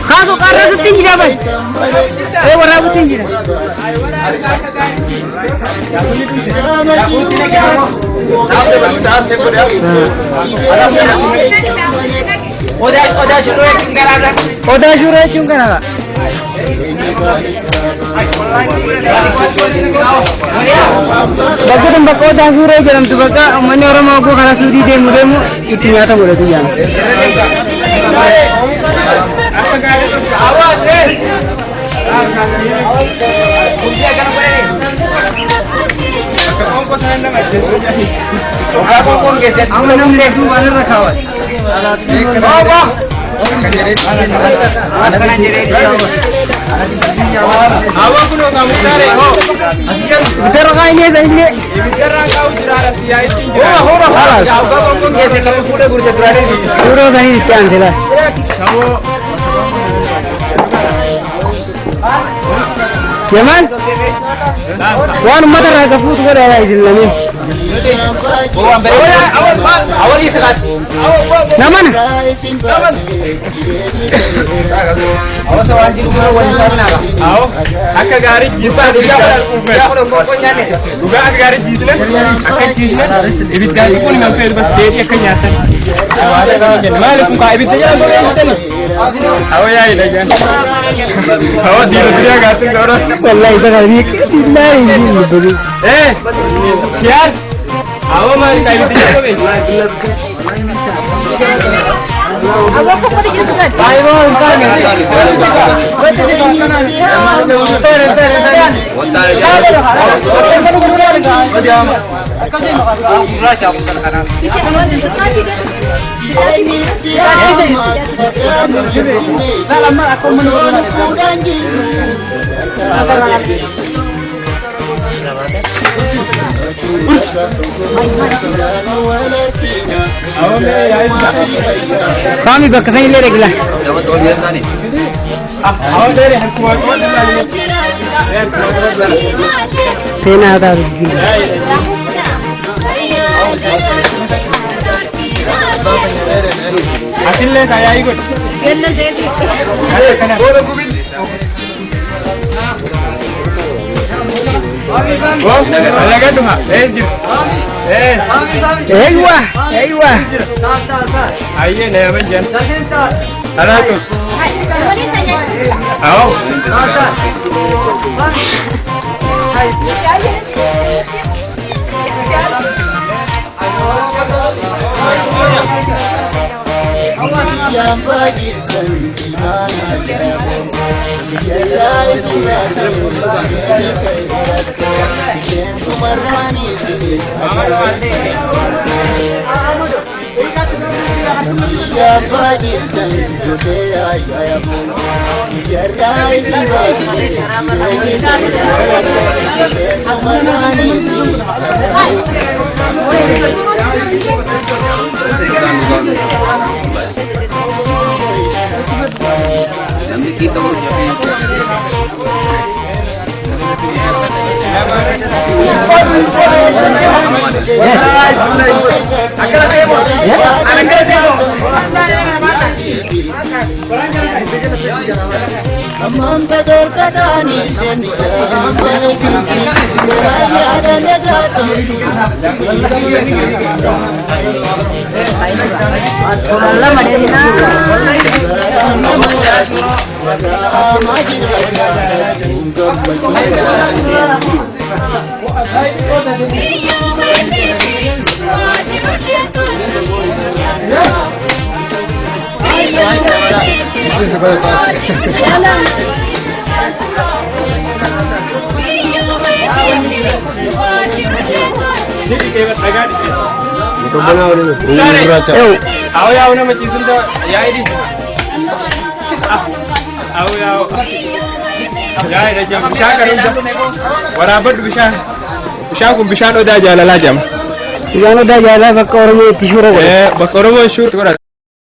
Kaasu qarrasutti hin jira bar. Ee waraabutti hin jira. Odaa shuroo jechuun garaadha. Odaa shuuroo jechuun kana dha. Bakki tun bakka odaa shuuroo jedhamtu bakka uummanni Oromoo oguu karaa suudii deemu deemu itti nyaata godhatu jedhama. Amma namni duubaan irra kaawwate. Bitarra kaayinee sanillee. Suuroo sanii itti aanse laal. Jamal waan uummata irraa gafuutu godhaa isin lameen. Namana. Akka gaarii jiisaa dhugaa akka gaarii jiisne akka jiisne ibiddaan kun hin feetu bas deebii akka nyaatan. Maali kun kaa ibidda jala godhee nyaatani? Awwa yaa ila jan. Awwa diina duniyaa gaartin gaara. Wallahi isa kana ni billahi ni dubbatu. Eh kiyaar. Awwa maali kaa ibidda jala godhee? Baay'ee hin taane. Kaami bakka sanillee dhaqila. Awwa dheere harkuma qabadhu. Seenaa taatu. Asillee kaa yaa'ii godhi. Alagadhu haa. Eh jiru. Eh. Eeywa eeywa. Ayyee na yaman jan. Anaatu. Awo. Ni dhiqee dhagaa dhiqee. Awo yaa'u nama ciisun da yaa'ii dhiisi. Awo yaa'u. Yaa'ii dha jam. Bishaan kan hunda. Waraabadhu bishaan. Bishaan kun bishaan odaa jaalalaa jama. Bishaan odaa jaalalaa bakka Oromoo itti shuura godhe. Bakka Oromoo shuura godhatu.